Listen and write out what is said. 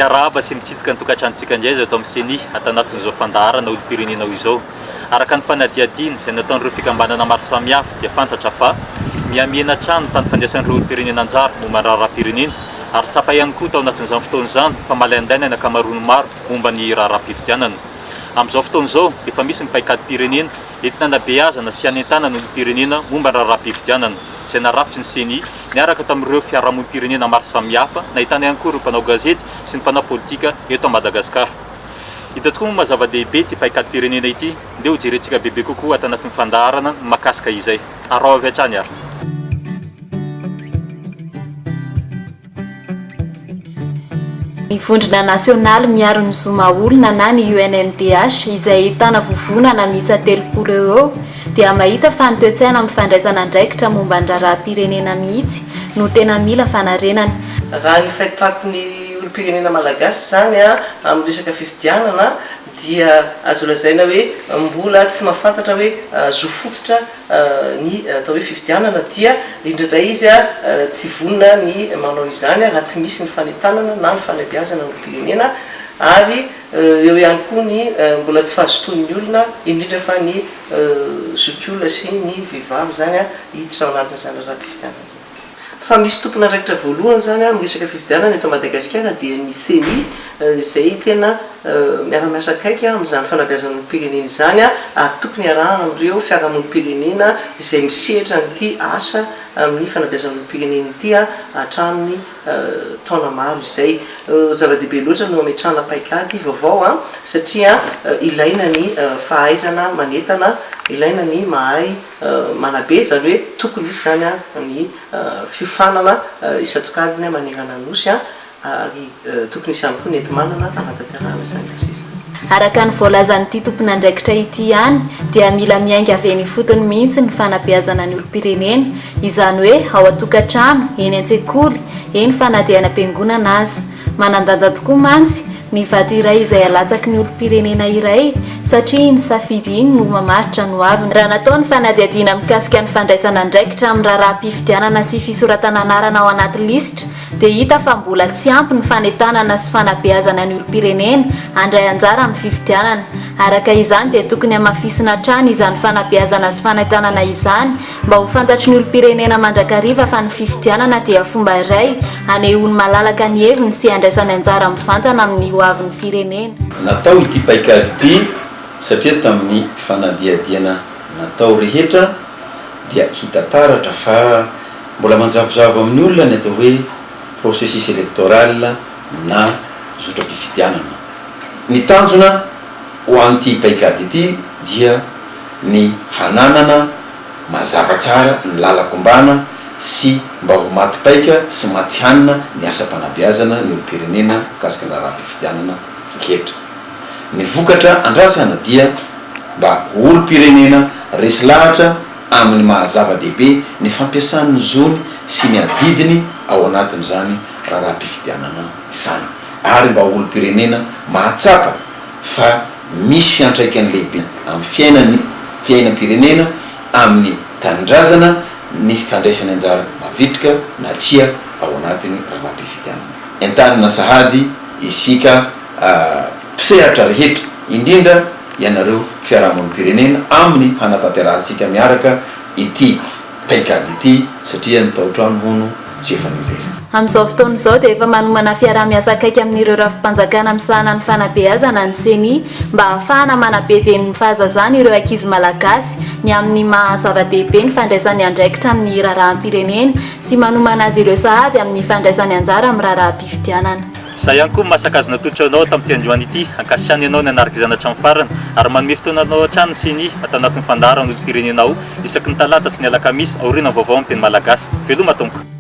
Miarahaba sy mitsidika ny tokantranontsika indray izao ato amin'ny Ceni, ato anatin'izao fandaharana olom-pirenena ho izao. Araka ny fanadihadiana izay nataon'ireo fikambanana maro samihafa dia fantatra fa mihamihena hatrany ny tany fandraisan'ireo olom-pirenena anjara momba ny raharaham-pirenena ary tsapa ihany koa tao anatin'izany fotoana izany fa malaindaina ny ankamaroan'ny maro momba ny raharaham-pifidianana. Amin'izao fotoana izao efa misy ny paikadim-pirenena entina hanabeazana sy hanentanana ny olom-pirenena momba ny raharaham-pifidianana izay narafitry ny Ceni niaraka tamin'ireo fiarahamonim-pirenena maro samihafa nahitana ihany koa ireo mpanao gazety sy ny mpanao politika eto Madagasikara. Hita tokoa moa maha zava-dehibe ity paikadim-pirenena ity, ndeha ho jerentsika bebe kokoa ato anatin'ny fandaharana ny mahakasika izay. Araho avy hatrany ary. Ny Vondrona Nasionaly Miaro ny Zo Maha-olona na ny UNMDH izay ahitana vovonana miisa 30 eo eo dia mahita fa ny toe-tsaina amin'ny fandraisana andraikitra momba ny raharaham-pirenena mihitsy no tena mila fanarenana. Raha ny fahitako ny olom-pirenena malagasy izany amin'ny resaka fifidianana dia azo lazaina hoe mbola tsy mahafantatra hoe zo fototra ny atao hoe fifidianana dia indraindray izy tsy vonona ny manao izany raha tsy misy ny fanentanana na ny fanabeazana ny olom-pirenena ary eo ihany koa ny mbola tsy fahazotoan'ny olona indrindra fa ny zokiolona sy ny vehivavy izany hiditra ao anatin'izany raharaham-pifidianana izany. Fa misy tompon'andraikitra voalohany izany amin'ny resaka fifidianana eto Madagasikara dia ny Ceni izay tena miara-miasa akaiky amin'izany fanabeazana olom-pirenena izany ary tokony hiarahana amin'ireo fiarahamonim-pirenena izay misehatra an'ity asa amin'ny fanabeazana olom-pirenena ity hatramin'ny taona maro izay. Zava-dehibe loatra no hametrahana paikady vaovao satria ilaina ny fahaizana manentana, ilaina ny mahay manabe, izany hoe tokony hisy izany ny fiofanana isan-tsokajiny manerana ny Nosy ary tokony hisy ihany koa ny enti-manana hanatanterahana izany asa izany. Araka ny voalazan'ity tompon'andraikitra ity ihany dia mila miainga avy eny ifotony mihitsy ny fanabeazana ny olom-pirenena, izany hoe ao an-tokantrano, eny an-tsekoly, eny fa na dia any am-piangonana aza. Manan-danja tokoa mantsy ny vato iray izay alatsaky ny olom-pirenena iray satria iny safidy iny no mamaritra ny hoaviny. Raha natao ny fanadihadiana mikasika ny fandraisana andraikitra amin'ny raharaham-pifidianana sy fisoratana anarana ao anaty lisitra dia hita fa mbola tsy ampy ny fanentanana sy fanabeazana ny olom-pirenena handray anjara amin'ny fifidianana. Araka izany dia tokony hamafisina hatrany izany fanabeazana sy fanentanana izany Mba ho fantatry ny olom-pirenena mandrakariva fa ny fifidianana dia fomba iray anehoany malalaka ny heviny sy andraisany anjara mivantana amin'ny hoavin'ny firenena. Natao ity paikady ity satria tamin'ny fanadihadiana natao rehetra dia hita taratra fa mbola manjavozavo amin'ny olona ny atao hoe processus électoral na zotram-pifidianana. Ny tanjona ho an'ity paikady ity dia ny hananana mazava tsara ny lalan-kombana sy mba ho maty paika sy matihanina ny asam-panabeazana ny olom-pirenena mikasika ny raharaham-pifidianana rehetra. Ny vokatra andrasana dia mba ho olom-pirenena resy lahatra amin'ny maha zava-dehibe ny fampiasany ny zony sy ny adidiny ao anatin'izany raharaham-pifidianana izany ary mba ho olom-pirenena mahatsapa fa misy fiantraikany lehibe amin'ny fiainan'ny fiainam-pirenena amin'ny tanindrazana ny fandraisany anjara mavitrika na tsia ao anatin'ny raharaham-pifidianana. Entanina sahady isika mpisehatra rehetra, indrindra ianareo fiarahamonim-pirenena amin'ny hanatanterahantsika miaraka ity paikady ity satria ny tao-trano hono tsy efa nirery. Amin'izao fotoana izao dia efa manomana fiaraha-miasa akaiky amin'ireo rafi-panjakana misahana ny fanabeazana ny Ceni mba hahafahana manabe dieny ny fahazazany ireo ankizy malagasy ny amin'ny maha zava-dehibe ny fandraisany andraikitra amin'ny raharaham-pirenena sy manomana azy ireo sahady amin'ny fandraisany anjara amin'ny raharaham-pifidianana. Izay ihany koa ny masaka azo natolotra anao tamin'ity androany ity. Ankasitrahana ianao nanaraka izany hatramin'ny farany ary manome fotoana anao hatrany ny Ceni ato anatin'ny fandaharana olom-pirenena ao isaky ny talata sy ny alakamisy aorian'ny vaovao amin'ny teny malagasy. Veloma tompoko.